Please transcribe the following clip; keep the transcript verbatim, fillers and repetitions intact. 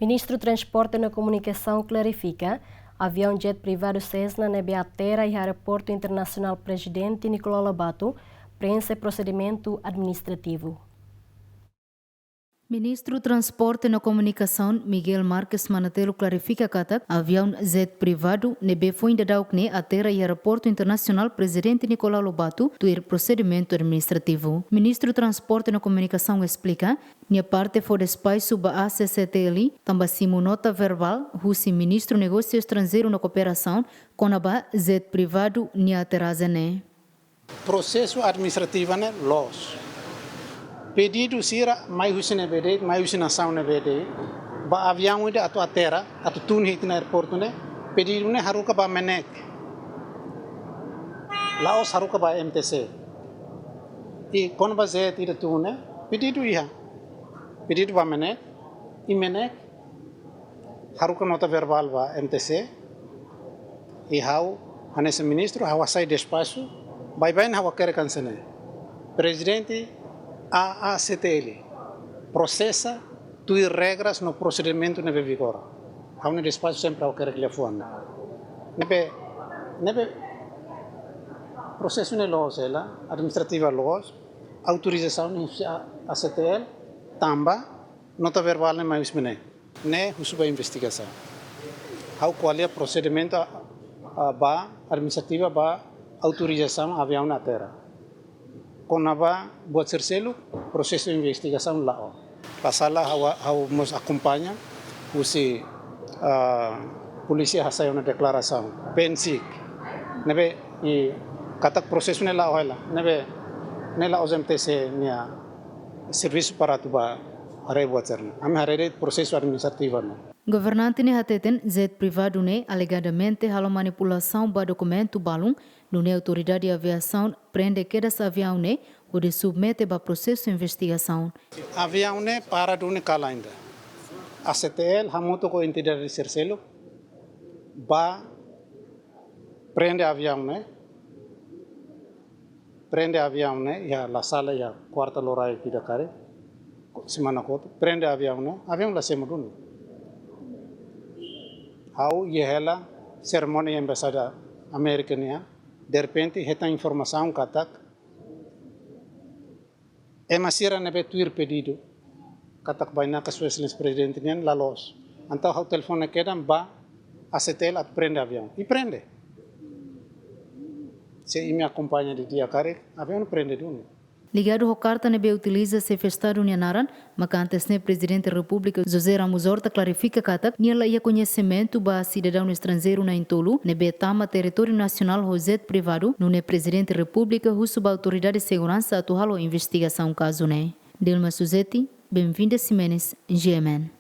Ministru Transporte no Komunikasaun klarifika, aviaun jet privadu Cessna ne'ebé atera iha Aeroportu Internasionál Prezidente Nicolau Lobato preenxe prosedimentu administrativu. Ministru Transporte no Komunikasaun Miguel Marques Manatelo klarifika katak aviaun jet privadu ne'ebé foin daudauk ne'e atera iha Aeroportu Internasionál Prezidente Nicolau Lobato tuir prosedimentu administrativu. Ministru Transporte no Komunikasaun esplika, nia parte fó despaxu ba A C C T L, tanba simu nota verbál husi Ministru Negósiu Estranjeiru no Kooperasaun kona-ba jet privadu nia aterajen ne'e. Prosesu administrativu ne'e loos. Pedidu sira mai husi ne'ebé de'it, mai husi nasaun ne'ebé de'it, ba aviaun ida atu atera, atu tun iha ita-nia aeroportu ne'e, pedidu ne'e haruka ba MNEK. La'ós haruka ba M T C. I kona-ba jet ida tun ne'e, pedidu iha. Pedidu ba MNEK, i MNEK haruka nota verbál ba M T C, i ha'u, hanesan ministru, ha'u hasai despaxu, baibain ha'u hakerek hanesan ne'e. Prezidente A A C T L, prosesa tuir regras no prosedimentu ne'ebé vigora. Ha'u-nia despaxu sempre ha'u hakerek liafuan. Ne'ebé, ne'ebé prosesu ne'e loos hela, administrativu loos, autorizasaun ne'e husi A-, A C T L, tanba nota verbál ne'e mai husi MNEK. Ne'e husu ba investigasaun. Ha'u ko'alia prosedimentu a, a, ba, administrativu ba autorizasaun aviaun ne'e atera. Kona-ba buat sira seluk, prosesu investigasaun la'o. La sala ha'u, ha'u mós akompaña husi, ah, polísia hasai ona deklarasaun, PNSIK. Ne'ebé i katak prosesu ne'e la'o hela. Ne'ebé ne'e la'ós M T C nia servisu para atu ba haree buat sira-ne'e. Ami haree de'it prosesu administrativu ne'e. Governante ne'e hateten jet privadu ne'e alegadamente halo manipulasaun ba dokumentu balun, nune'e autoridade aviasaun prende kedas aviaun ne'e hodi submete ba prosesu investigasaun. Aviaun ne'e para duni kala ida. A C T L hamutuk ho entidade sira seluk ba prende aviaun ne'e. Prende aviaun ne'e, iha la sala iha kuarta loraik ida karik, semana kotuk, prende aviaun ne'e, aviaun la semo duni. Ha'u iha hela serimónia embaixada Amérika nian, derrepente hetan informasaun katak ema sira ne'ebé tuir pedidu katak bainaka Sua Exelénsia Prezidente nian la loos. Entaun ha'u telefone kedan ba A C T L atu prende aviaun. I prende. Se imi akompaña didi'ak karik, aviaun prende duni. Ligadu ho karta ne'ebé utiliza Xefe Estadu nia naran, maka antes ne'e Prezidente Repúblika José Ramos Horta klarifika katak nia la iha koñesimentu ba sidadaun estranjeiru na'in-tolu ne'ebé tama territóriu nasionál ho jet privadu, nune'e Prezidente Repúblika husu ba autoridade seguransa atu halo investigasaun kazu ne'e. Dilma Suzeti, Benvinda Ximenes, G M N.